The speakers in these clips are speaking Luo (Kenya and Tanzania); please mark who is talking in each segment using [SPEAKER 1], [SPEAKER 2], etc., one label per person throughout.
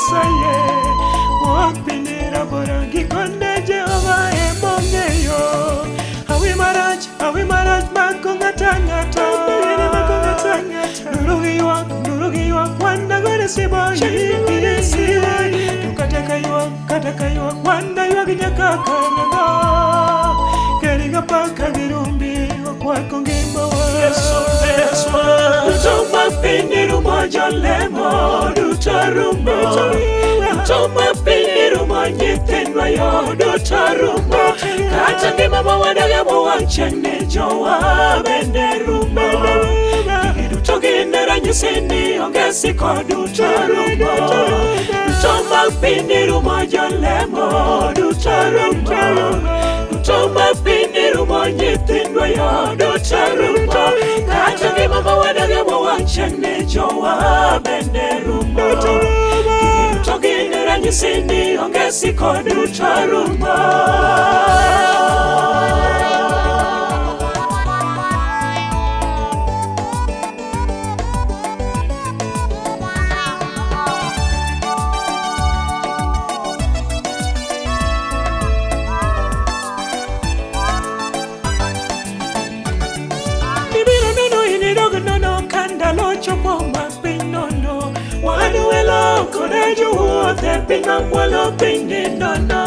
[SPEAKER 1] Nyasaye. Wuok piny rabora gikone Jehova emong'eyo. Hawi marach mako ng'ato ang'ata. Mako ng'ato ang'ata. Nduru gi ywak, wan dago sibo To kata ka ywak, wan daywag nyaka karang'o. Keri gapaka gi rumbi, wakwako ngimawa.
[SPEAKER 2] Yesu reswa.
[SPEAKER 1] Duto mag piny rumo jolemo, duto rumo. Duto mag piny rumo nyithindwa yo, duto rumo. Kata ngima ma wadage mowang' chieng' ni jowa bende rumo. Gigi duto gin ranyisi ni onge siko duto rumo. Duto mag piny rumo jolemo, duto rumo. Duto mag piny rumo nyithindwa yo, duto rumo. Kata ngima ma wadage mowang' chieng' ni jowa bende rumo. Gigi duto gin ranyisi ni onge siko duto rumo. Ibiro nono inidog nono ka ndalo chopo ma piny nono. Wan welo koda jowuoth e piny mamwalo piny ni nono.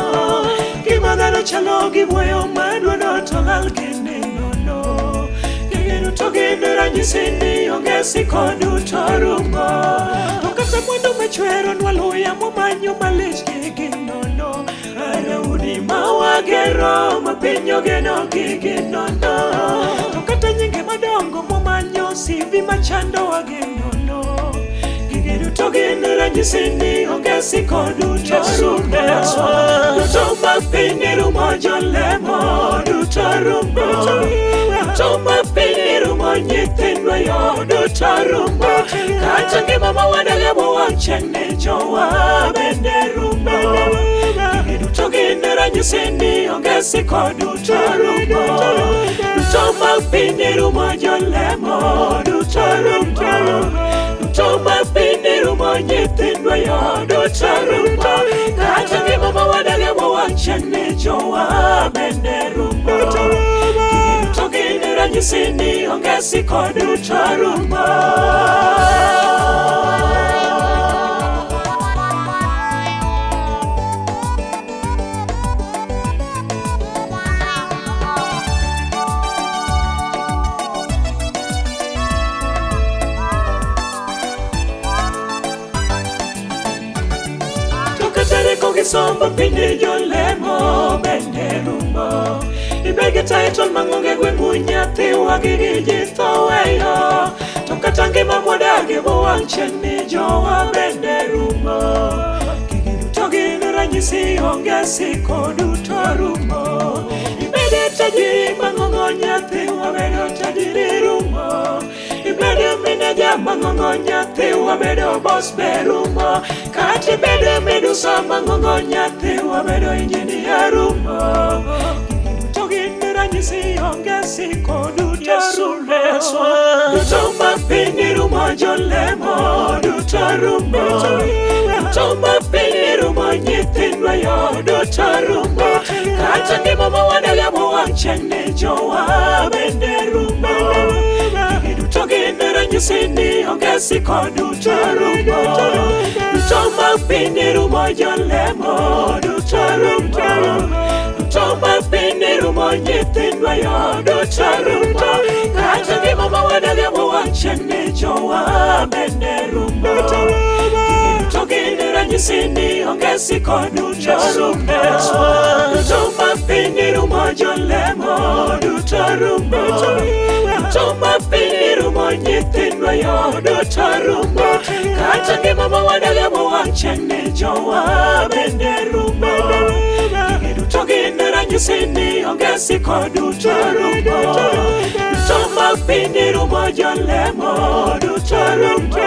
[SPEAKER 1] Gima dhano chalo gi buoyo madwono to lal gini nono. Gigi duto gin ranyisi ni onge siko duto rumo. To kata mwandu machwero nwaluya momanyo malich gigi nono. Araudi ma wagero ma piny ogeno gigi nono. To kata nyinge madongo momanyo CV machandowa gi nono. Gigi duto gin ranyisi ni onge siko duto rumo. Duto mag piny rumo jolemo, duto rumo. Duto mag piny rumo nyithindwa yo, duto rumo. Kata ngima ma wadage mowang' chieng' ni jowa bende rumo. Gigi duto gin ranyisi ni onge siko duto rumo. Duto mag piny rumo jolemo, duto rumo. Duto mag piny rumo nyithindwa yo, duto rumo. Kata ngima ma wadage mowang' chieng' ni jowa bende rumo. Gigi duto gin ranyisi ni onge siko duto rumo. To kata rieko gi sombo piny jolemo bende rumo. Ibed gi title mang'onge gweng'u nyathiwa gigi ji tho weyo. To kata ngima mwadage mowang' chieng' ni jowa bende rumo. Gigi duto gin ranyisi onge siko duto rumo. Ibede tajiri mang'ongo nyathiwa bedo tajiri rumo. Ibedo meneja mang'ongo nyathiwa bedo boss be rumo. Kata ibedo midusa mang'ongo nyathiwa bedo injinia rumo. Gigi duto gin ranyisi onge siko duto
[SPEAKER 2] Yesu
[SPEAKER 1] rumo.
[SPEAKER 2] reswa.
[SPEAKER 1] Duto mag piny rumo jolemo, duto rumo. Duto mag piny rumo nyithindwa yo, duto rumo. Kata ngima ma wadage mowang' chieng' ni jowa bende rumo. Gigi duto gin ranyisi ni onge siko duto rumo. Duto mag piny rumo jolemo, duto rumo. Duto mag piny rumo nyithindwa yo, duto rumo. Kata ngima ma wadage mowang' chieng' ni jowa bende rumo. Gigi duto gin ranyisi ni onge siko duto rumo. Duto mag piny rumo jolemo, duto rumo. Duto mag piny rumo nyithindwa yo, duto rumo. Kata ngima ma wadage mowang' chieng' ni jowa bende rumo. Gigi duto gin ranyisi ni onge siko duto rumo. Duto mag piny rumo jolemo, duto rumo.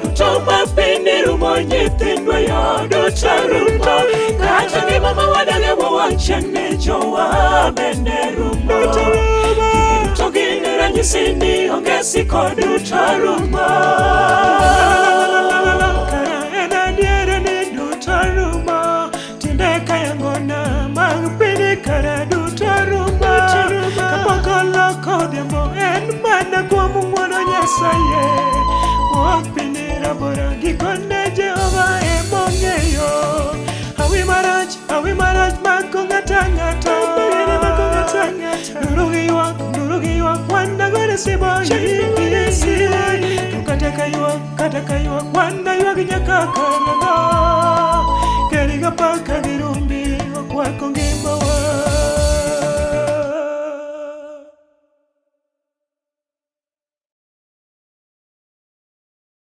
[SPEAKER 1] Duto mag piny rumo nyithindwa yo, duto rumo. Kata ngima ma wadage mowang' chieng' ni jowa bende rumo. Gigi duto gin ranyisi ni onge siko duto rumo. Kara en adier Nyasaye. Wuoth piny rabora gikone Jehova emong'eyo. Hawi marach mako ng'ato ang'ata. Mako ng'ato ang'ata. Nduru gi ywak, wan agone siboyi. To kata ka ywak, wan aywag nyaka karang'o? Keri gapaka gi rumbi okwako ngima.